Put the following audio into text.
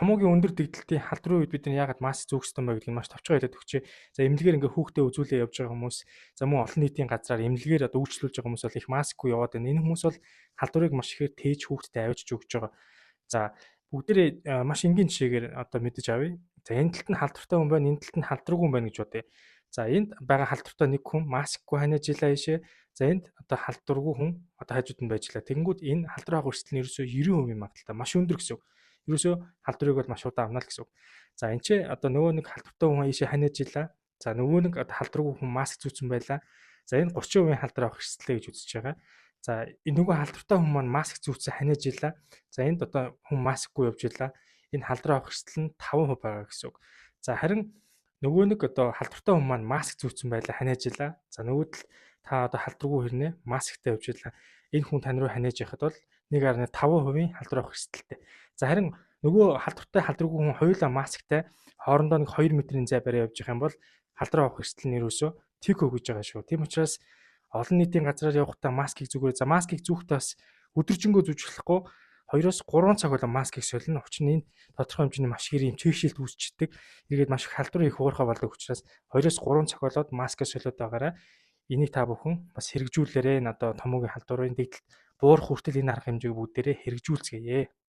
Томоогийн өндөр дэгдэлтийн халдварын үед бид нар яагаад маск зүүх ёстой бэ гэдгийг маш товчхон хэлээд өгчээ. За, эмнэлгээр ингээ хүүхдээ үзүүлээ явж байгаа хүмүүс, за мөн олон нийтийн газраар эмнэлгээр одоо үйлчлүүлж байгаа хүмүүс бол их маскгүй яваад байна. Энэ хүмүүс бол халдварыг маш ихээр тээж хүүхдэд авчиж өгч байгаа. За, бүгдээрээ маш энгийн жишээгээр одоо мэдэж авъя. За, энэ талд нь халдвартай хүн байна, энэ талд нь халдваргүй хүн байна гэж бодъё. За, энд байгаа халдвартай нэг хүн маскгүй ханиаж илаа ийшээ. За, энд одоо халдваргүй хүн одоо хажууд нь байж лаа. Тэгэнгүүт энэ халдвар авах эрсдэл нь ерөөсөө 90% магадлалтай, маш өндөр гэсэн үг. Ерөөсөө халдварыг бол маш удаан авна л гэсэн үг. За, энэ ч одоо нөгөө нэг халдвартай хүн ийшээ ханиаж илаа. За, нөгөө нэг одоо халдваргүй хүн маск зүүцэн байлаа. За, энэ 30% халдвар авах эрсдэлтэй гэж үзэж байгаа. За, энэ нөгөө халдвартай хүн маань маск зүүцэн ханиаж илаа. За, энд одоо хүн маскгүй явж илаа. Энэ халдвар авах эрсдэл нь 5% байгаа гэсэн үг. За, харин нөгөө нэг одоо халдвартай хүн маань маск зүүцэн байлаа, ханиаж илаа. За, нөгөө тал та одоо халдваргүй хэрнээ масктай явж илаа. Энэ хүн тань руу ханиаж яхад бол 1.5% халдвар авах эрсдэлтэй. За, харин нөгөө халдвартай, халдваргүй хүн хоёулаа масктай хоорондоо нэг 2 метрийн зай бариа явж байгаа юм бол халдвар авах эрсдэл нь ерөөсөө тэг өгөж байгаа шүү. Тийм учраас олон нийтийн газраар явахдаа маскыг зүгээр, за, маскыг зүүхдээ бас өдөржингөө зүүж болохгүй, 2-оос 3 цаг болон маскыг солино. Учир нь энэ тодорхой хэмжээний маш их юм чийгшээлт үүсчдэг. Эргээд маш их халдвар их хуурхаа болдог учраас 2-оос 3 цаг болоод маскаа солиод байгаарай. Энийг та бүхэн бас хэрэгжүүлээрэй. Одоо томоогийн халдварын дэгдэлт буурах хүртэл энэ арга хэмжээг бүгдээрээ хэрэгжүүлцгээе.